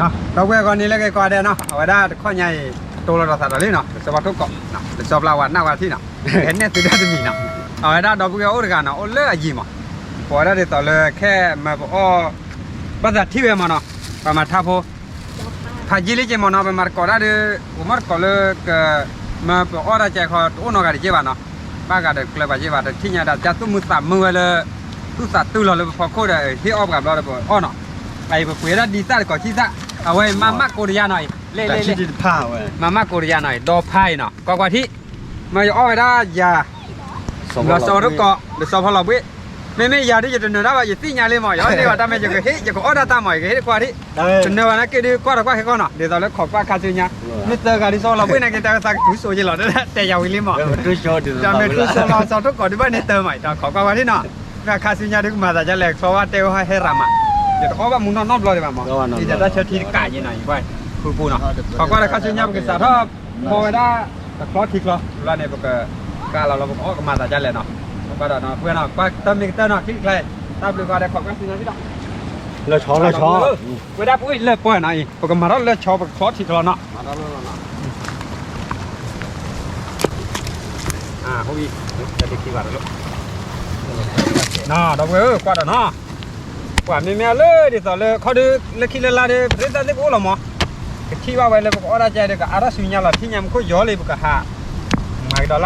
ဒီပုၢ်ဝဲၢ်ဂီၤန့ၣ်လၢက့ၤကိးဂၤဒဲးနီၤ, အဝဲဒၣ်တခီညါအံၤ တိၢ်လိာ်ဒီးသးဒီးလံနီၤ, လၢစီၤပီထူၣ်ကိး, လၢစီၤပျၢ်ဝါနၢ်ဝဲထံၣ်နီၤ, ဟဲနဲၣ်သုဒၣ်တမံၤနီၤ, အဝဲဒၣ်ဒီပုၢ်ဝဲၢ်အိၣ်တဂၤနီၤ, အိၣ်လၢအယံၤမး, ပဝဲဒၣ်ဒ်သိးလၢခဲမၢပအီၣ်, ဘၣ်သးထံၣ်ဝဲမးနီၤ, ပမၤထါဖိ ဖးယံာ်လံက့ၤမးနီၤ, ပမၤတကိးဒၣ်ဒီး ပမၤတကိးလၢက မၢပအီၣ်တၢ်ကဲခီ တအိၣ်နီတဂၤတက့ၢ်ဘၣ်နီၤ, ဘၣ်ဂၤဒီးကျၢၤပှၤက့ၢ်ဘၣ်, တထံၣ်ညါဒီး ကသူၣ်မုာ်သးမုာ်ဝဲလၢ သူၣ်သးတုၤလီၤလၢပဖီခိၣ်ဒီး ဟ့ၣ်အီၣ်ပှၤဘျီဒီးပအီၣ်နီၤ, အအံၤပပှ့ၤဒၣ်ဒ်သၣ်တကိးဆံသၣ်, အဝဲအံၤမၤမၢ်ကိးတယါနီၤအံၤ, လ့လ့လ့, မၤမၢ်ကိးတယါနီၤအံၤ, ဒီဖးအံၤနီၤ, ကွၢ်ကွၢ်ထံၣ်, မၢယအီၣ်ဝဲဒၣ်ယၤ လီၤစီၤထူၣ်ကိး လၢစီၤဖီလီၤဘှ့ၣ်, မ့မ့ၢ်ယၤဒ်ယတနၢၤတၢ်ဘၣ် ယသ့ၣ်ညါလံမး, ယအီၣ်န့ၢ်ဘၣ်တၢ်မ့ၢ်ယကဟ့ၣ် ယကအီၣ်ဒၣ်တၢ်မး ယကဟ့ၣ်တကွၢ်ထံၣ်, တနၢၤဘၣ်နာ်က့ဒုးကွၢ်တကွၢ်ခဲကီၢ်နီၤ, ဒ်သိးလၢခိးကွၢ်ခါဆူညါ, မ့ၢ်သၢဂၤဒ်စီၤဖီလီၤဘှ့ၣ်နာ်က့ တၢ်သးကထူၣ်စိးယလီၤ တဲယၤဝံၤလံမး, တၢ်မ့ၢ်ထူၣ်စိးလီၤ စီၤထူၣ်ကိးဒုးဘၣ်န့ၢ်တၢ်မး တၢ်ခိးကွၢ်ဝဲထံၣ်နီၤ, ဒီးခါဆူညါဒုးကမၤသးဒ်လဲၣ် ချီဝဲတဲဝဲဟဲရၤမး, ယတအီၣ်ဘၣ်မူနီၢ်နီတဘျီဒံးဘၣ်မး, ဒ်တၢ်ဆၢထံတကးယဲနီၤ, ယကွၢ် ဖုပူၤနီၤ, ခိးကွၢ်ဒီးခါဆူညါပကစးထီၣ် ဖီဝဲဒၣ် တချီထံချီ လၢန့ၣ် ပကကးလီၤလီၤ ပကအီၣ်ကမၤသးဒ်လဲၣ်နီၤ, ပကွၢ်ဒီးနီၤ ပဝဲနီၤ ကွၢ်တၢ်မ့ၢ်ကတၢၢ်နီၤ ချံတချါ, တၢ်ဘျုးကီးဒီးခိးကွၢ်ဆူညါဒံးဒီး, လၢဆီလၢဆီ, ဝဲဒၣ်ပအိၣ်လၢပှဲၤနီၤအံၤ ပကမၤထီၣ်လၢဆီ ပကချီထံချီနီၤ, အံၤ တၢ်ဒ့ခံဘၣ်တလိၣ်, နီၤ ဒီပုၢ်ဝဲၢ်ဧၢ ကွၢ်ဒီးနီၤ ပှၤမ့မ့ၢ်လၢဒ်သိးလၢခီဒုး လၢခံလၢလါဒုး ပရ့သၣ်သ့ၣ်ကအိၣ်လီၤမး, ကထံၣ်ဘၣ်ဝဲလၢပကအီၣ်ဒၣ်ကဲဒီး ကအါထီၣ်ဆူညါလီၤ ထံၣ်ညါမူခိၣ်ယီၤလံ ပကဟး မၤ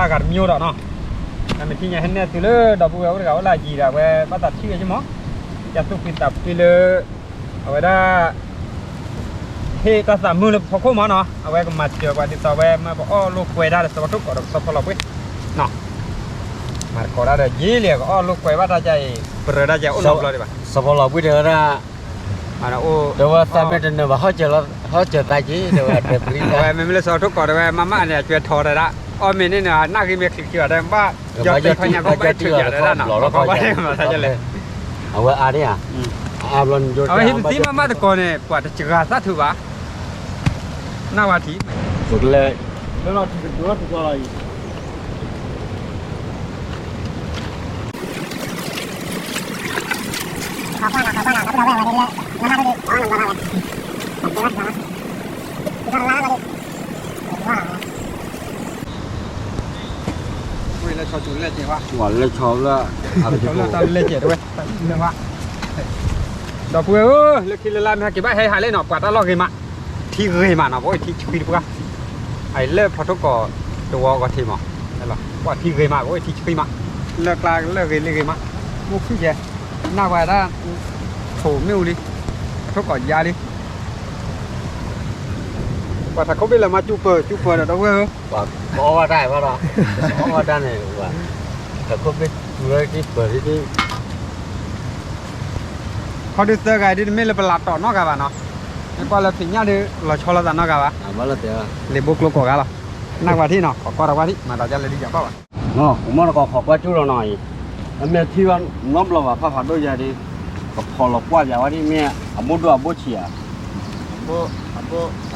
ကဒီးလၢအဂၤတမံၤဒီးနီၤ, တၢ်မ့ၢ်ထံၣ်ညါဟဲနဲၣ်သုလၢ ဒီပုၢ်ဝဲၢ်အိၣ်တဂၤအိၣ်လၢအယံၤဒီး အဝဲဘၣ်သးထံၣ်ဝဲက့မး, ယသူၣ်ဖှံသးဖှံလၢ အဝဲဒၣ် ဟ့ၣ်တၢ်သးမုာ်လၢပဖီခိၣ်မးနီၤ, အဝဲကမၤစၢၤပှၤဒ်သိးဝဲ မၢပအီၣ်လိာ်ကွဲတၢ်ဒီးစီၤပီထူၣ်ကိးဒီးစီၤဖီလီၤဘှ့ၣ်, မၤတကိးတၢ်ဒီးယ့လံ ကအီၣ်လိာ်ကွဲဘၣ်တၢ်ကါအံၤ ပရၢတၢ်ကါအိၣ်နီတဘျီဒံးဘၣ်, စီၤဖီလီၤဘှ့ၣ်တဲဝဲဒၣ်, တဲဝဲသးမ့ၢ်တနၢၤဘၣ် ဟီၣ်စၢၤသးက့ၤ တဲဝဲတဲပရံ, အဝဲမ့မ့ၢ်လၢစီၤပီထူၣ်ကိးတဲဝဲ မၤမၢ်န့ၣ် အကွဲထီတဲဒၣ်, အီၣ်မ့ၢ်န့ၣ်န့ၣ် နၢ်ဂ့ၤမ့ၢ်ချံးခံဘၣ်တဲ ဘၣ်ယီၤတဲခီညါကီၢ်ဘၣ်ထုးယၤတဲဒၣ်နီၤ, ဘၣ်လဲၣ် အဝဲအါဒၣ်ဧါ, အဝဲဟံးပသံမၤမၢ်တကိးန့ၣ် ပှၤတစှၤသၣ်ထုးဘၣ်, နၢ်ဝဲထံၣ်, ပကလဲၤ လၢဆီလၢ တၢ်လၢလဲၢ်ကဲးတဝဲ, ဒီပုၢ်ဝဲၢ်ဧၢ, လၢခံလၢလါမ့ၢ်ဟဲက့ၤဘၣ်ဟဲဟးလၢနီၤ ပှၤတၢ်လီၢ်ဂ့ၤမး, ထံဂ့ၤမးနီၤ ပအိၣ်ထံဆှံတပှၢ်, အလၢဖီထိၣ်ကိးတဝီဂီၤထံးမး, ပှၤထံဂ့ၤမး ပအိၣ်ထံဆှံမး, လၢကျါလၢဂ့ၤလၢဂ့ၤမး, မူခံကဲ, နၢ်ဝဲဒၣ်, ထိၣ်မ့ၣ်အူလံ, ဖီထိၣ်ကိးယါလံ, ပှၤထးခိၣ်ဘ့ၣ်လၢမၤစူၢ်ပၢၤ စူၢ်ပၢၤဒီး ဒီပုၢ်ဝဲၢ်ဧၢ, ပှၤကအီၣ်ဝဲတၢ်ဘၣ်ဒီး, အီၣ်ဝဲတၢ်န့ၣ်, ထးခိၣ်ဘ့ၣ်စူၢ်လၢက့ၤပၢၤဒ်, ခီဒုးသၢဂၤဒ်တမ့ၢ်လၢပလၢတီၤနီတဂၤဘၣ်နီၤ, မ့ၢ်ကွၢ်လၢဖံးညၣ်ဒုး လီၤဆီလိာ်သးနီတဂၤဘၣ်, လံာ်ဘိကျိကိးဂၤလီၤ, နၢ်ကွၢ်ထံၣ်နီၤ ခိးကွၢ်ဒီးကွၢ်ထံၣ် မၤသးဒ်လဲၣ်ဒ်ယၤဘၣ်ဘၣ်, ပမ့ၢ်တကိးခိးကွၢ်ကၠူၣ်လီၤနီၤအံၤ, အမ့ၢ်ထံၣ်ဘၣ်နီတဘျီဘၣ် ဖးဖးဒိၣ်ယၤဒ်, ကဖီၣ်လီၤကွၢ်ယၤဝဲဒ်မ့ၢ် အဘိၣ်ဒိၣ်အဘိၣ်ဆံးဧါ, အဘိၣ်မဲဒိၣ်န့ၣ်ဒီးယၤ, ဘၣ်လီၤဒီးထၢဝဲထံၣ်ဒ်, ဒ်ဖီဒီး, တ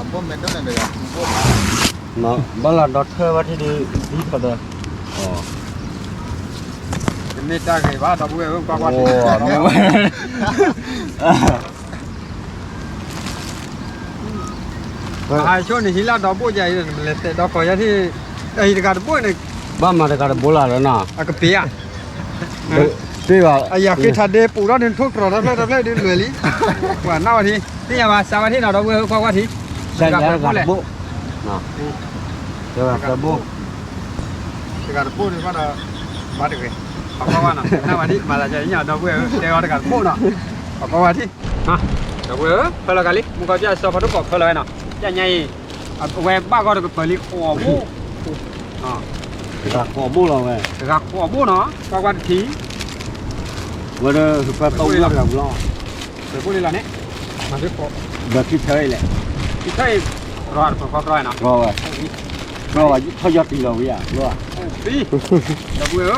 မ့ၢ်တၢ်ဂ့ၤဘၣ် ဒီပုၢ်ဝဲၢ်ဧၢ ကွၢ်ကွၢ်ထံၣ် ဟးဆိန့ၣ်ဟံးလၢဒီဘိၣ်ယၤအံၤ လဲၤတဲာ်ဒီးကီၢ်ယၤထံၣ်, အဟံးတဂၤတဘိၣ်န့ၣ်, ဘၣ်မၤတဂၤတဘိလၢ်လၢနီၤ, အကပ့ၤဧါ, အယၤဃ့ထးဒ့ပူၤထီၣ်န့ၣ် ထိၣ်တြီၤတဖျၢၣ်တဖျၢၣ်ဒ်လွဲၢ်လံ, ပှၤနၢ်ဝဲထံၣ် သ့ၣ်ညါဘၣ်စးဝဲထံၣ်နီၤ ဒီပုၢ်ဝဲၢ်ဧၢ ကွၢ်ကွၢ်ထံၣ်, တဂၤတဘိၣ်လဲၣ်, တဂၤတဘိၣ်, တဂၤတဘိၣ်န့ၣ်ဘၣ်ဒီး, ဘၣ်တဂ့ၤ, ပှၤကွၢ်ကွၢ်နီၤ နၢ်ဝဲထံၣ် မၤသးဒ်အံၤ ဒီပုၢ်ဝဲၢ်ဧၢ တဲအီၤတဂၤတဘိၣ်နီၤ, ပှၤကွၢ်ကွၢ်ထံၣ် ဒီပုၢ်ဝဲၢ်ဧၢ ဖၢလီၤဂာ်လံ မူကီၢ်ပၠၣ်စီၤဖီထိၣ်ကိးဖၢလီၤဝဲနီၤ, ပၠၣ်ညါအံၤ, အဝဲဘၣ်ဂီၢ်တကပၤလံဃိးဘိၣ်, တဂၤဃိးဘိၣ်လီၤဝဲ, တဂၤဃိးဘိၣ်နီၤ ကွၢ်ကွၢ်တထံၣ်, ဝဲဒၣ်ဟၢဖၢတအိၣ်လီၤတဂၤပူၤလီၤ, ဟၢဖၢလီၤန့ၣ်, ဒီးထံထၢအံၤလဲၣ်, ထံထၢအံၤ, ရီတ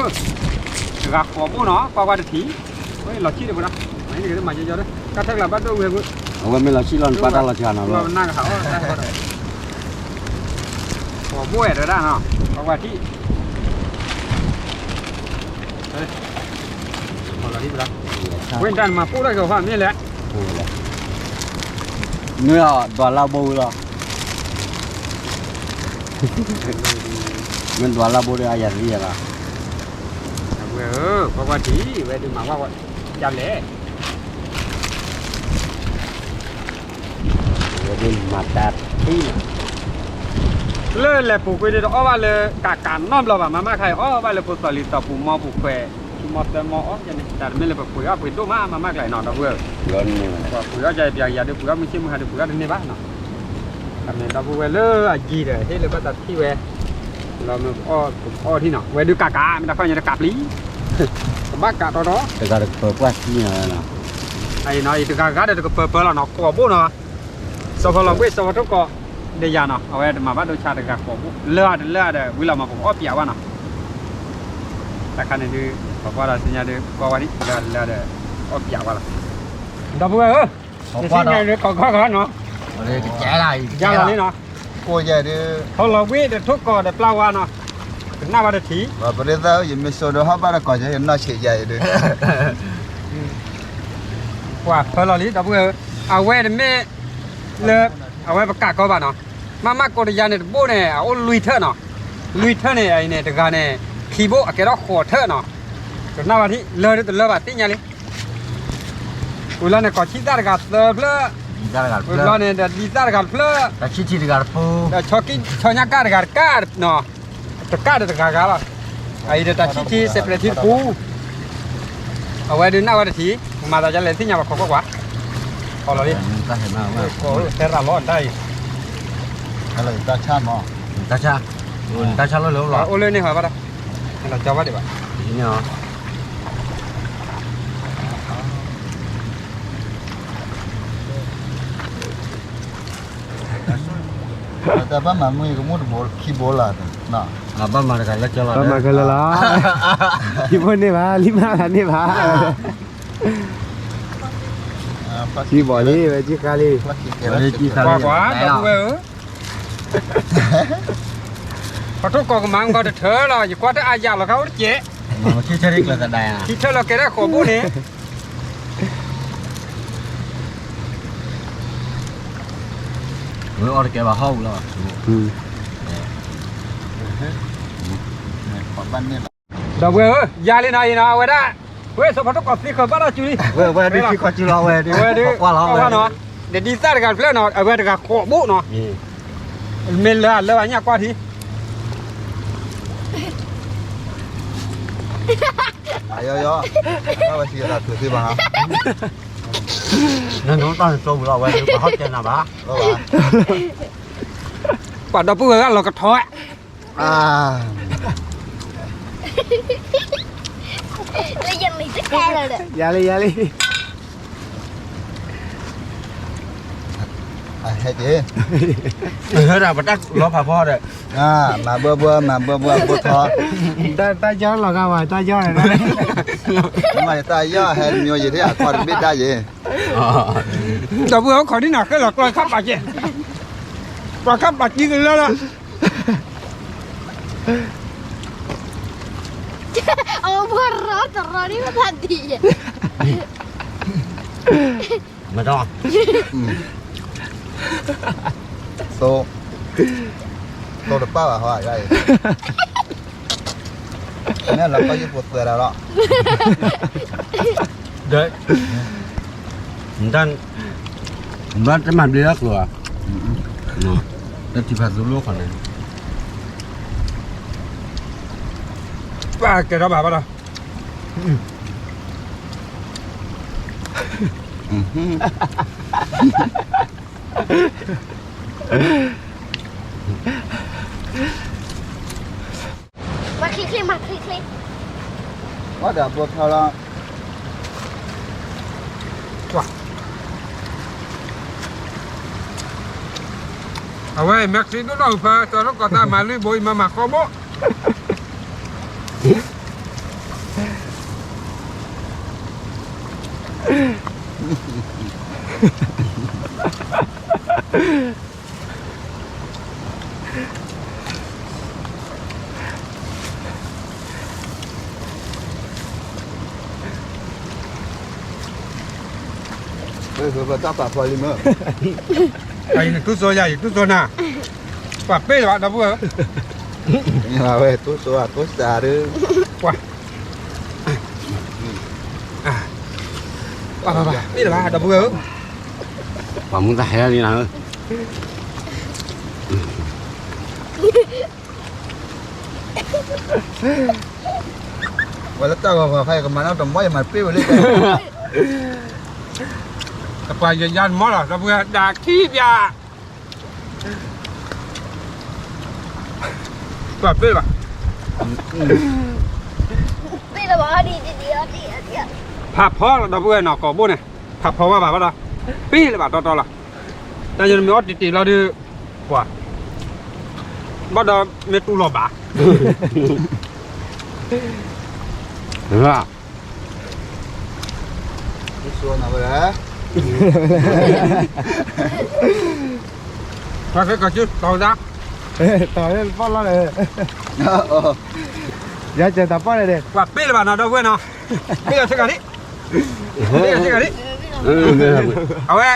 ပၢၤဃီရီနီၤ, ရီဝဲ, ရီဝဲ ထီၣ်ယီၤတံၢ်လီၤဝံၤဧါ, ဒီပုၢ်ဝဲၢ်ဧၢ, တဂၤဃိးဘိၣ်နီၤ ကွၢ်ကွၢ်တထံၣ်, လီၤဆံၣ်ဒီးပှၤဒီး, မၤန့ၢ်က့ၤမၤယီယီဒီး တၢ်ထၢၣ်ကျါဘၣ်ဒိၣ်ဝဲဘၣ်, အဝဲမ့ၢ်လီၤဆံၣ်လီၤန့ၣ် ပၢ်တၢ်လီၤဆံၣ်နီၤလီၤ, ဃိးဘိၣ်ဝဲတဝဲဒၣ်နီၤ, ကွၢ်ကွၢ်ထံၣ် ဝဲတၢ်မၤပိၢ်တၢ်ကီၤဖးမ့ၢ်လဲၣ်, ပိၢ်လဲၣ်, မ့ၢ်ဒွးလၢဘိလီၤ, မ့ၢ်ဒွးလၢဘိဒီးအယၤတလံယၤလီၤ, ဝဲဧၢ, ကွၢ်ကွၢ်ထံ, ဝဲဒုးမၤကွၢ်ကွၢ်, ကလဲၣ်, ဝဲဒုးမၤတၢ်ထံ, လၢလဲၤပူၤကွံာ်ဒုးတအီၣ်ဘၣ်လၢကးကးနီတဘျီဘၣ်, မၤမၣ်ခါအံၤအီၣ်ဘၣ်လၢဖိသီလံၤသီပူၤမီပူၤခွဲး, ဆူမီသၢမီအီၣ်န့ၣ်, တၢ်တမ့ၢ်လၢပပှ့ၤအီၣ်ပှ့ၤဒိၣ်မး မၤမၣ်ကျါအံၤနီၤ ဒီပုၢ်ဝဲၢ်, ပှ့ၤအီၣ်ယၤပျးကယၤဒုး ပှ့ၤအီၣ်မုၢ်ဆ့ၣ်မုၢ်ဟါဒုး ပှ့ၤအီၣ်တန့ၢ်ဘၣ်နီၤ, တၢ်မ့ၢ်ဒီပုၢ်ဝဲၢ်လၢအယံၤဒီး ဟ့ၣ်လၢဘၣ်သးထံၣ်ဝဲ, လီၤမ့ၢ်ပအီၣ်ပအီၣ်ထံနီၤ, ဝဲဒုးကးကး မ့ၢ်တၢ်ခီၣ်ညါဒုးကးပျံၤ, ကဘၣ်ကးတီတီ, တဂၤတကပၢၤပှၢ်ထံနီၤ, အံၤနီၤ အံၤတဂၤဂၤဒီးတကပၢၤပၢၤလီၤနီၤ ကိးဘိနီၤ, စီၤဖီလီၤဘှ့ၣ် စီၤဖီထိၣ်ကီး, ဒီးယၤနီၤ အဝဲတမၤဘၣ်ဒိဆါတဂၤကိးဘိ, လၢအတလၢအဒီး ဝံၤလီၤမးပကအီၣ်ပၠးဝဲနီၤ တၢ်ခါန့ၣ်ဒုး, ပကွၢ်ဒီးသ့ၣ်ညါဒုး ကွၢ်ဝဲဒ်လၢလၢဒီး အီၣ်ပၠးဝဲလီၤ, ဒီပုၢ်ဝဲၢ်ဧၢ, နသ့ၣ်ညါဒုးခီၣ်ခီၣ်ခီနီၤ, ယၤလီၤလံနီၤ, ဖီလီၤဘှ့ၣ်ဒီးထိၣ်ကီးဒီးပျၢ်ဝါနီၤ, ကနၣ်ဝဲတထံး, ပရ့သးယမ့ၢ်စိဒီးဟီၣ်ဘၣ်တကီးယဲ ယနီၢ်ဆံးယဲအံၤဒုး, ပှၤဖၢလီၤလံ ဒီပုၢ်ဝဲၢ်ဧၢ, အဝဲတမ့ၢ်လၢ အဝဲပကးကီဘၣ်နီၤ, မၤမၢ်ကိးတယါန့ၣ်တဘိၣ်န့ၣ် အအိၣ်လွံၢ်ထၢၣ်နီၤ, လွံၢ်ထၢၣ်န့ၣ် အံၤန့ၣ် တဂၤန့ၣ် ခံဘိၣ် အကဲထီၣ်ဃိးထၢၣ်နီၤ, ကနၣ်ဝဲထံး လၢဒုးတလၢဘၣ်သ့ၣ်ညါလံ, ဝံၤလီၤန့ၣ် ကိးဆံၣ်သၣ်တဂၤသၢဖျၢၣ်, ဝံၤလီၤန့ၣ်ဒီးဒံသၣ်တဂၤတဖျၢၣ်, ဒီးဆီညါကၣ်တဂၤတကၣ်နီၤ, တကၣ်ဒီးတဂၤဂၤလီၤ, အအံၤဒီးတၢ်ဆံၣ်ထံ စဲးပျဲးထံတပူၤ, အဝဲဒုးနၣ်ဝဲတထံး, မၤသးဒ်လဲၣ်သ့ၣ်ညါဘၣ်ခိးကွၢ်ကွၢ်, ခီလီၤလံ, ကိးသဲရၤလီၤတၢ်အံၤ, တၢ်ဆါမး, တၢ်ဆါ, တၢ်ဆါလီၤလၢအိၣ်လီၤ, အိၣ်လၢန့ၣ်ဟီဘၣ်ဒီး, လီၤကၠီဘၣ်ဒံးဘၣ်, တၢ်ဘၣ်မၤမုၢ်ကမူၣ်တဘိခံဘိလီၤ, ဘၣ်မၤတဂၤလၢကၠီလီၤ, ဘၣ်မၤခဲလၢာ်လီၤ, ခံဘိန့ၢ်ဘၣ် လံမးဂၤန့ၢ်ဘၣ်, ခံဘိလံ ဝဲကံၢ်ဃါလံ, ဝဲကံၢ်ဃါလံ, ကွၢ်ကွၢ် ဒီပုၢ်ဝဲၢ်ဧၢ, ပှၤထိၣ်ကီးကမၤမုၢ်ကီးတထၢၣ်လီၤ, ယကွၢ်တၢ်အါယၤလီၤခါအိၣ်တကဲး, ခံထၢၣ်လီၤကဲဒၣ်ဃိးဘိန့ၣ် ဝဲအီၣ်တကဲဘၣ်ဟီၣ်ဝံၤလီၤ, ဒီပုၢ်ဝဲၢ်ဧၢ, ယၤလံနီၤအံၤနီၤ အဝဲဒၣ်, ဝဲစီၤဖီထိၣ်ကီးသံဃၢၤဘၣ်ဒီးစုလံ, ဝဲဒုးသံဃၢၤစုလီၤဝဲဒုး, ကွၢ်လီၤဝဲနီၤ, ဒီးဒံသၣ်တဂၤတဖျၢၣ်နီၤ အဝဲတဂၤဃိးဘိနီၤ, မ့ၢ်လၢအလၢအညၣ်ကွၢ်ထံ ယီယီ, တၢ်ဝဲစံးအသးထုးသ့ဘၣ်နီၤ, နတၢ်န့ၣ်တိၢ်ဝံၤလီၤဝဲဒုး ပှၤဟီၣ်တဲနၤဘၣ်, ပှၤဒီပုၢ်ဝဲၢ်ဂၤလီၤကထီ, ယၤလံယၤလံ, ဟဲက့ၤ, ဟဲဒၣ်ပတၢ်လီၤဖးဖီဒီး, မၤဘၢဘၢ မၤဘၢဘၢ ဘိထီ, တၢ်ယီၢ်လီၤဂာ်ဝဲ တၢ်ယီၢ်န့ၣ်, မ့ၢ်တၢ်ယီၢ်ဟဲတမံၤယံၤ ထံၣ်အခီၣ်တဘ့ၣ်တၢ်ယံၤ, ဒီပုၢ်ဝဲၢ်အိၣ်ခိးဒ်နၤဃဲလီၤကျီခါပာ်ကဲ, ကျီခါပာ်ကံကလၢလီၤ, အဝဲရၢတရၢန့ၣ်မတၤဒံး, မတၤ, သိ, သိတပၢ်ဘၣ်ဟီ, မ့ၢ်လီၤကီၢ်ယုၢ်ပူၤသွဲၣ်တၢ်လီၤ, ဒီး, တမၤဘျ့လၢကျိၤဧါ, တထံၣ်ဖးသူလိၣ်ခီန့ၣ်, ပၢ်ကဲထီၣ်ဘၣ်ဘၣ်ဒီး မၤချ့ချ့ မၤချ့ချ့, ဝဲဒၣ်ဘိထီလီၤ, အဝဲ မၤချ့ဒိၣ်နီၢ်အုၣ်ဖၢ စီၤလိၣ်ကီၢ်သးမၤလွံၢ်ဘိအံၤ မၤမၤဃီဘိ ဝဲ တၢ်ပာ်ဖီလံမ့ၢ်, ယတူၢ်စိယၤ ယတူၢ်စိနၤ, ပှၤပ့ၢ်လၢၤဘၣ် ဒီပုၢ်ဝဲၢ်ဧၢ, ဝဲတူၢ်စိ တူၢ်စးဒုး, ပှၤ, ပှၤပှၤပှၤ ပ့ၢ်လၢၤဘၣ် ဒီပုၢ်ဝဲၢ်ဧၢ, ပှၤမူသးဟဲလံနၤဧၢ ဝဲလၢတၢ်ဂီၤဂီၤခါ ယကမၤနီတမီၢ် ယမၤပ့ၢ်ဝဲလၢ တပှၤယယါတမီၢ်လီၤ ဒီပုၢ်ဝဲၢ် ဒၣ်ခံပျၢ်, ပှၤပ့ၢ်လၢၤဘၣ်, ဖးဖီလီၤ ဒီပုၢ်ဝဲၢ်နီၤ ကိာ်ဘိၣ်န့ၣ်, ဖးဖီဘၣ်ဘၣ်ဘၣ်ဒီး, ပ့ၢ်လၢၤဘၣ်တီတီလီၤ, တၢ်ယမ့ၢ်အီၣ်တံၢ်တံၢ်လီၤဒုး, ပှၤ, ဘၣ်ဒီးမ့ၢ်တူၢ်လီၤဘၣ် ပှၤကကီၤစု တီၤဝဲဒၣ်, တီၤပီၣ်လီၤန့ၣ်, ယၤစၢၤတၢ်ပီၣ်န့ၣ်, ပှၤပ့ၢ်လၢၤဘၣ်နီၤ ဒီပုၢ်ဝဲၢ်နီၤ, ပ့ၢ်လီၤဆ့ကၤဒံး, ပ့ၢ်လီၤဆ့ကၤဒံး, အဝဲ,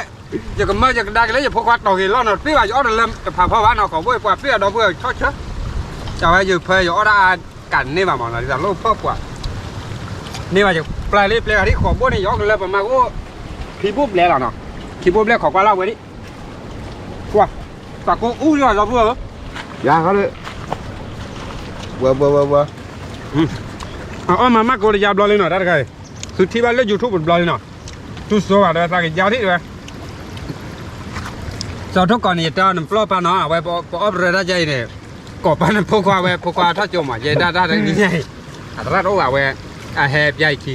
ယကမၢယကဒါက့ၤလၢယဖိခွါတီၤက့ၤလီၤနီၤ ပ့ၢ်ဘၣ်ယအီၣ်တလၢတဖးဖီဘၣ်နီၤ ကိာ်ဘိၣ်ပှၤပ့ၢ်အဒီပုၢ်ဝဲၢ်ဆီၣ်ဆၢ, အဝဲယဖၢယအီၣ်ဒၣ်အကးန့ၢ်ဘၣ်မးနီၤ ဒ်သိးလိၣ်ဖၢပှၤ, န့ၢ်ဘၣ်ယပျဲလံပျဲဂၤဒ်ကိာ်ဘိၣ်န့ၣ် ယအီၣ်ကလၢပမၤကအိၣ်, ခံဘိၣ်ဘျဲလီၤနီၤ, ခံဘိၣ်ဘျဲခီကွၢ်လၢဝဲဒၣ်, ကွၢ်, တၢ်ကိၢ်အူလီၤဒီပုၢ်ဝဲၢ်ဧၢ, ယၤခီဒီး, ဝဲဝဲဝဲဝဲ, အအီၣ်မၤမၢ်ကိးတယါဘျီလံနီၤ တၢ်တခါအံၤ, သုထံၣ်ဘၣ်လၢ YouTube တဘျီလံနီၤ, တူၢ်စိဘၣ်ဒီးသးကယါထံၣ်ဝဲ စီၤထိၣ်ကီးန့ၣ် ယတဲအီၤနပျီၢ်ပာ်နီၤ အဝဲပအီၣ်ပရၢတၢ်ယါအံၤန့ၣ်, ကိးပာ်နဖိခွါဝဲ ဖိခွါထီၣ်ကၠိမး ယဲဒၣ်တၢ်တနံၤညါအံၤ, အသရၣ်တအိၣ်ဘၣ်ဝဲ, အဟဲပျါအံၤခံ,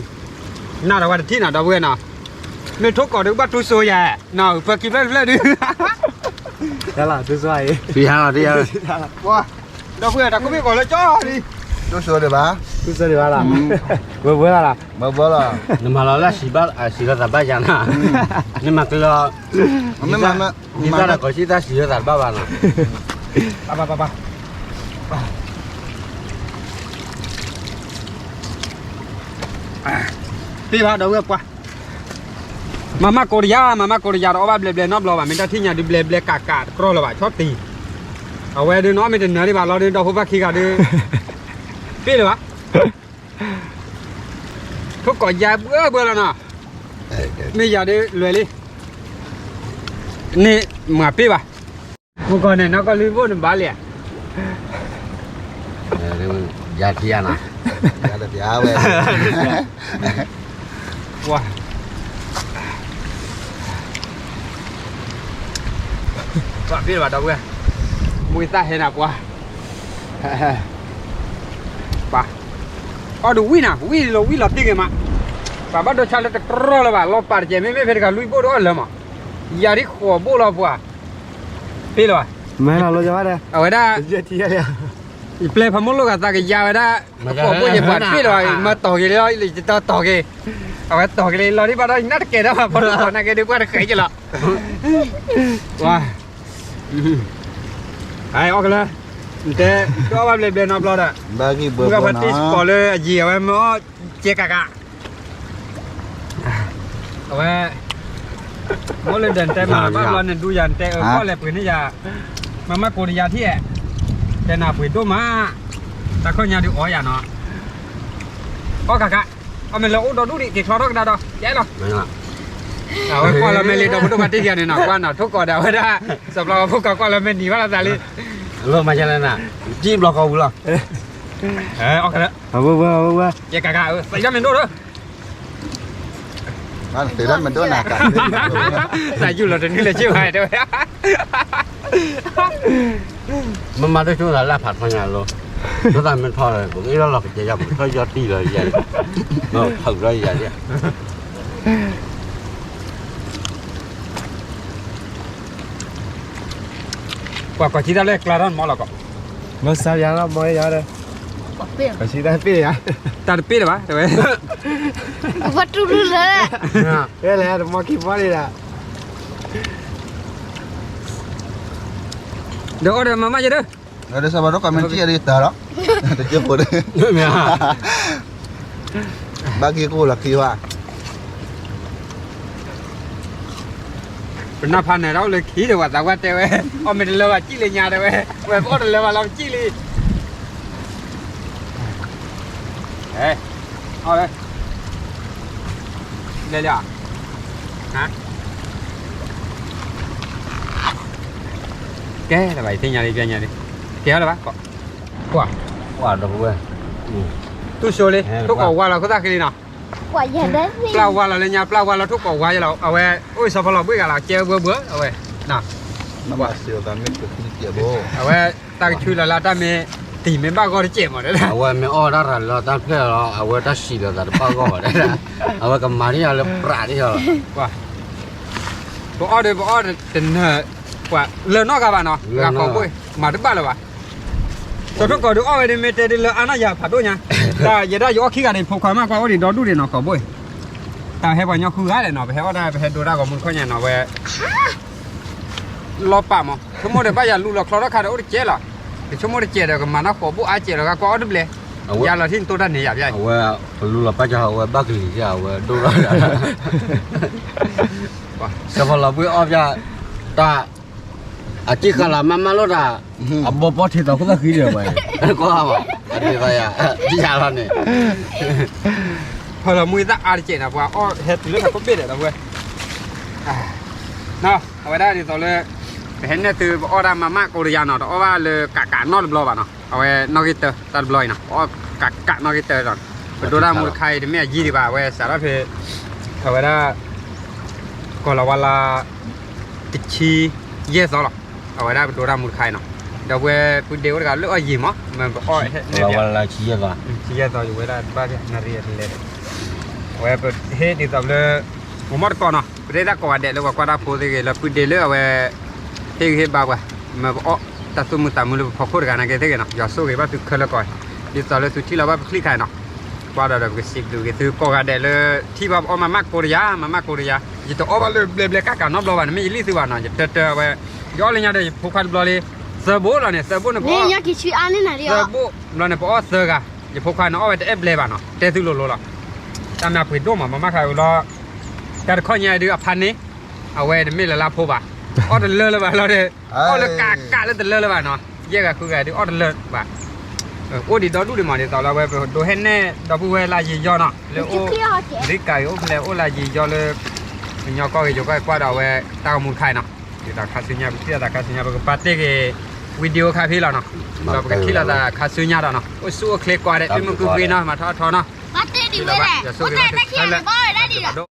နၢ်ဒီးဝဲတထံၣ်နီၤ ဒီပုၢ်ဝဲၢ်နီၤ, မ့ၢ်ထိၣ်ကီးဒုးဘၣ်တူၢ်စိယၤ, နီၤ ဖၢခံဖျၢၣ်တဖျၢၣ်ဒုး, ယၤလီၤ တူၢ်စိယၤအံၤ, ပှၤ, ဒီပုၢ်ဝဲၢ် တၢ်ကိၢ်ဘ့ၣ်ကီးလၢကၠီလံ, တူၢ်စိဒံးဘၣ်, တူၢ်စိဒံးဘၣ်လီၤ, ဝဲဝဲလီၤလီၤ, မၤဘၢလီၤ, နမၤလီၤလၢအစံးဘၣ် အစံးလီၤသးဘၣ်ယၤနီၤ, နမၤကလီၤ, မ့ၢ်မၤ, မ့ၢ်မၤတၢ်ကီးစံးတၢ်စံးလီၤသးတဘၣ်ဘၣ်နီၤ, ပၢ်ပၢ်ပၢ်ပၢ်, ပ့ၢ်ဘၣ်ဒီပုၢ်ဝဲၢ်ပှၤ, မၤမၢ်ကိးတယါ မၤမၢ်ကိးတယါ တအီၣ်ဘၣ်ဘျဲးဘျဲးနီတဘျီဘၣ် မ့ၢ်တၢ်ထံၣ်ညါဒုးဘျဲးဘျဲးကးကးတကြီလၢၤဘၣ် ဆီၣ်တံၢ်, အဝဲဒုးနီၢ်မ့ၢ်တနၢၤဒံးဘၣ်လီၤဒုး ဒီဖိဖၣ်ခံဂၤဒုး, ပ့ၢ်လၢၤဘၣ် ထိၣ်ကီးယါဘှၢဘှၢလီၤနီၤ, မ့ၢ်ယၤဒုးလွဲၢ်လံ, န့ၣ်မၤပ့ၢ်ဘၣ်, မုၢ်ကီၢ်န့ၣ် နီၢ်ကီၢ်လံဘိၣ်န့ၣ်ဘၣ်လံဧါ, ယါထံယါနီၤ, ယါတပျၢ်ဝဲ, ပှၤ ပှၤပ့ၢ်လၢၤဘၣ်ဒီပုၢ်ဝဲၢ်, မူသၣ်ဟဲနၤပှၤ, ပှၤ, အီၣ်ဒုးဝံၣ်နၤ ဝံၣ်လီၤဝံၣ်လီၤတံၢ်ဂ့ၤမး, ပှၤဘၣ်ဒိဆါလၢတကြီလၢၤဘၣ် လီၤပာ်တကဲး မ့မ့ၢ်ဖဲတဂၤလွံၢ်ဘိၣ်ဒီးအီၣ်လၢမး, ယၤဒ်ဃိးဘိၣ်လီၤပှၤ, ပ့ၢ်လၢၤဘၣ်, မ့ၢ်လီၤလီၤယၤဘၣ်ဒီး, အဝဲဒၣ်, ယထံယါလံ, ယပျဲဖးမိၢ်လိၣ်ဂၤသးကယၤဝဲဒၣ်, ဃိးဘိၣ်ယပှၤတပ့ၢ်လၢၤဘၣ် မၤတီၢ်က့ၤလၢ ယတတီၢ်က့ၤ, အဝဲတီၢ်က့ၤလၢလီၤဒံးဘၣ်ဒီး ယနၢ်တကဲးဒီး ဖီတတီၤနာ်က့ဒုးပှၢ်တဃဲးက့ၤလီၤ, ဝါ, အီၣ်ကလၢ, နတဲ, တအီၣ်ဘၣ်ဘျဲးဘျဲးနီတဘျီဒီး, မုၢ်ဂၤဖါတံၢ်စပီၤလၢအယံၤ အဝဲမ့ၢ်အီၣ်ကဲကးကး အဝဲ, မိၢ်လၢဒၢးနတဲမၤဘၣ်ဘျီန့ၣ် ဒူယၤနတဲအၢ ကွၢ်လဲၤပှ့ၤန့ၢ်ယၤ, မၤမၢ်ကိးတယၤထံၣ်, တဲနၤပှ့ၤဒိၣ်မး, တၢ်ခီၣ်ညါဒုးအီၣ်ယၤနီၤ, အီၣ်ကးကး, အီၣ်မ့ၢ်လၢအိၣ်ဒီဒူၣ်ဒံး က့ၤချီထီၣ်ကဒါဒီး ယဲလီၤ, အဝဲကွၢ်လီၤမဲာ်လံ ဒီးဖိဒိၣ်ဖါတံၢ်ယၤန့ၣ်နီၤ ကွၢ်နီၤ ထိၣ်ကီးဒီးအဝဲဒၣ်, စီၤပျီဖိကီးကွၢ်လီၤမဲာ်နံၤဘၣ်လီၤသးလံ, လီၤမၤယလဲၣ်နၤ, ကံဘျီကီၢ်ပူၤလီၤ, အီၣ်ကလၢ, ယဲကးကး သးယီမ့ၢ်ဒိၣ်ဒီး သးယူၢ်လီၤတနုၤလၢၤက့ၤဝဲတဲဝဲ, မ့ၢ်မၤတဆိသးလၢအဖးထီညါလီၤ, ဒိသးမ့ၢ်ထီလီၤ ပကအ့ၣ်လီၤလီၤကစဲးယၤ ပကထီၣ်ယီတံၢ်လီၤယၤ, ဖုးလီၤယၤ, ပှၤကီၢ်ဆံတၢ်လၢကျါထီၣ်နမီၢ်လီၤကီး, မ့ၢ်စါယၤလီၤမီၢ်ယၤဒီး, ကီၢ်ဆံတၢ်ပ့ၢ်ယၤ, တၢ်တပ့ၢ်လၢၤဘၣ် တဲဝဲ, ပတူၢ်လူလၢ, ဖဲလဲၣ်တမီၢ်ခံမီၢ်လံဒီး, ဒီးအီၣ်ဒီးမၤမးယဲဒၣ်, ဒီးဆၢဘၣ်ဒီး comment ထံၣ်အဒံးတၢ်လီၤ, တကဲဖိဒီး, ဘၣ်က့ၤကအိၣ်လီၤခံဝါ ပှၤ, ပနၢ်ဖးနၢၤတၢ်အိၣ်လၢခံဒီး ပှၤသးပှၢ်တဲဝဲ, အီၣ်မ့ၢ်တလၢဘၣ်စံၣ်လၢညါတဲဝဲ, ဝဲပအီၣ်တလၢဘၣ်လီၤပစံၣ်လံ. အီၣ်ဝဲ, လဲၤလံဧါ, ဟါ, ကဲလၢၤဘၣ် ယသ့ၣ်ညါလံ ပျဲညါလံ, ကဲလၢၤဘၣ်, ကွၢ်, ကွၢ်ဒီပုၢ်ဝဲၢ်, တူၢ်ဆိလံ, ထိၣ်ကိးဝါလီၤခိၣ်သၣ်ဃံလံနီၤ, ပျၢ်ဝါလီၤလၢညါ ပျၢ်ဝါလီၤထိၣ်ကိးဝါယလီၤ အဝဲ, အိၣ်စီၤဖီလီၤဘှ့ၣ်ဂၤလီၤ ကဲဘှဲဘှဲ အဝဲ, အဝဲ, တၢ်ကဆူလီၤလၢတၢ်မ့ၢ်, တံၤမ့ၢ်ဘၣ်ဂီၢ်တစဲးမး, အဝဲမ့ၢ်အီၣ်တၢ်ရၤလီၤတၢ်ဖျဲၣ်လီၤ အဝဲတၢ်စံးလီၤသးတဘၣ်ဂီၢ်ဘၣ်, အဝဲကမၤဒ်ယၤလၢပြးဒ်ယၤလီၤ, ပအီၣ်ဒီးပအီၣ်တနၢၤ, ပှၤလၢနီၢ်ဂၤဘၣ်နီၤ ဂၤကိာ်ဘိၣ်, မၤတဘၣ်လၢၤဘၣ် စီၤထိၣ်ကိးဒုးအီၣ်ဝဲဒ်မ့ၢ်တဲဒ်လၢအါနီၢ်ယၤဖးဒိၣ်ညါ, တၢ်ယဲဒၣ်ယအီၣ်ခံဂၤန့ၣ် ဖိခွါမးကွၢ်အိၣ်ဒံးဒီဒူၣ်ဒံးနီၤ ကိာ်ဘိၣ်, တၢ်ဟဲပှၤညီဃုဂၤလဲၣ်နီၤ ပဟဲအီၣ်တၢ် ပဟဲဒိတၢ်ဂီၤမူတခီညါနီၤ ဝဲ, လီၤပာ်မး ဆိကမိၣ်ဒီးဘၣ်ယၤလူလီၤချီထီၣ်ခါဒီးအိၣ်တစဲးလီၤ, ယဆိကမိၣ်တစဲးဒီးကမၤနီၣ်ကိာ်ဘိၣ်အါစဲးလီၤ ဂၤကွၢ်အီၣ်တဘျဲၣ်, ယၤလီၤထံၣ်နတိၢ်တၢ်န့ၣ်ယၤဘၣ်, အဝဲ, ပလူလီၤပာ်ကဟးဝဲဘၣ်ကလံၤ အဝဲဒိၣ်ထီၣ်, စီၤဖီလီၤဘှ့ၣ်အီၣ်ပျၢ်, တၢ်, အစံၣ်ဃာ်လီၤမးမးလိာ်တၢ်, အဘီပီထံးသီခိၣ်သၣ်ဃံဒီးဝဲ, ကွၢ်, အဒ်သိးယၤ, ယၤလီၤန့ၣ်, ဖီလီၤမူသၣ်အါတစဲးနီၤ ပှၤအီၣ်ဟဲတုၤလၢတၢ်ခိၣ်ဘ့ၣ်ဒီး ဒီပုၢ်ဝဲၢ် အဝဲဒၣ်ဒ်သိးလၢ, ပဟဲနဲၣ်သုပအီၣ်တၢ်မၤမးကိးတယၤနီၤ တအီၣ်ဘၣ်လၢကးကးနီတဘျီဘၣ်နီၤ အဝဲနီၣ်ဂံၢ်တၢတၢ်တဘျီအံၤနီၤ ပအီၣ်ကးကးနီၣ်ဂံၢ်တၢဒီး, ပဒိတၢ်မူတခါအံၤတမ့ၢ်အယံၤဒံးဘၣ် အဝဲစးထီၣ်ဖဲ, အဝဲဒၣ်, ကီၤလၤဝါလါ, တဆံ, ယဲၢ်သီလီၤ, အဝဲဒၣ်ပဒိတၢ်မူတခါအံၤနီၤ, ဒီပုၢ်ဝဲၢ်ပုၢ်ဒ့အိၣ်တဂၤလၢအီၣ်ယံၤမး မ့ၢ်ပအီၣ်ဟဲန့ၣ်, ဆံယဲၢ်သီယဝဲဒၣ်တဘၣ်နရံလဲ, အဝဲပဟ့ၣ်ဒ်သိးလၢ, ပမီၢ်တကိးနီၤ ပတအဲၣ်ဒိးကိးဂၤဒဲးလၢပှၤကွၢ်တၢ်ဖိသ့ၣ်ဂ့ၤ လၢပုၢ်ဒ့လၢအဝဲ, ဟ့ၣ်ဂံၢ်ဟ့ၣ်ဘါပှၤ, မ့ၢ်ပအီၣ်တၢ်သူၣ်မုာ်သးမုာ်လၢပဖီခိၣ်တဂၤနာ်က့သ့ၣ်ဂ့ၤနီၤ ယွၤဆိၣ်ဂ့ၤဘၣ်သုခဲလၢာ်ကီး, ဒ်သိးလၢသုထံၣ်လီၤဘၣ်ပချံၣ်ခါနီၤ, ကွၢ်ဒီးဒီးပကစံးဘျုးက့ၤသုကိးဂၤဒဲးလၢထံၣ်ဘၣ်ပအီၣ်မၤမးကိးတယၤ မၤမးကိးတယၤ, ယတအီၣ်ဘၣ်လၢဘျဲဘျဲကးကးနီတဘျီဘၣ် နမ့ၢ်ယလံၣ်သုဘၣ်နီၤ ယတၢတၢအဝဲ, ယအီၣ်လၢညါဒီးယဖိခွါတဘျီလံ, သၢဘိလီၤန့ၣ် သၢဘိန့ၣ်ပအီၣ်, သၢဘိဘျီန့ၣ်ပအီၣ်သၢဂၤ, ယဖိခွါန့ၣ်အီၣ်ဝဲတအဲၣ်ဘျဲဘၣ်နီၤ တဲသုလိၤလိၤလီၤ, တၢ်မၤပှ့ၤဒိၣ်မး မၤမးခါအူလီၤ, တၢ်တခီညါဒုးအဖါန့ၣ်, အဝဲတမ့ၢ်လၢလါဖိဘၣ်, အီၣ်တလၢလၢၤဘၣ်လီၤဒီး, အီၣ်လၢကးကးလၢတလၢလၢၤဘၣ်နီၤ ယဲၢ်ဂၤဃုဂၤဒုးအီၣ်တလၢဘၣ်, အိၣ်ဒံးဒီဒူၣ်ဒံးမးဒ်သိးလၢအဝဲပဒိးဟဲနဲၣ် ဒီပုၢ်ဝဲၢ်လၢယံာ်ယီၣ်နီၤ လၢအိၣ်, ရံကၤဂ့ၤအိၣ်ဖျဲၣ်အိၣ်လၢယံာ်ယီၣ်လၢ, ကညီကီၢ်ဂ့ၤယိၤကီၢ်ဂ့ၤကွၢ်ဒီးအဝဲတၢ်ဂီၤမူတခါအံၤနီၤ, ဒ်သိးခါဆူညါပထံၣ်လိာ်သးခါဆူညါ ပကပာ်တ့ၢ်က့ၤ, video ခါဖဲလီၤနီၤ, ဒီးပကထံၣ်လိာ်သးခါဆူညါဒီးနီၤ အိၣ်ဆူၣ်အိၣ်ချ့ကွၢ်ဒီး မုၢ်မုၢ်ကွံာ်ကွံာ်နီၤ မၤထီၣ်အထီနီၤ, ယွၤဆိၣ်ဂ့ၤဘၣ်သုခဲလၢာ်, ဒီး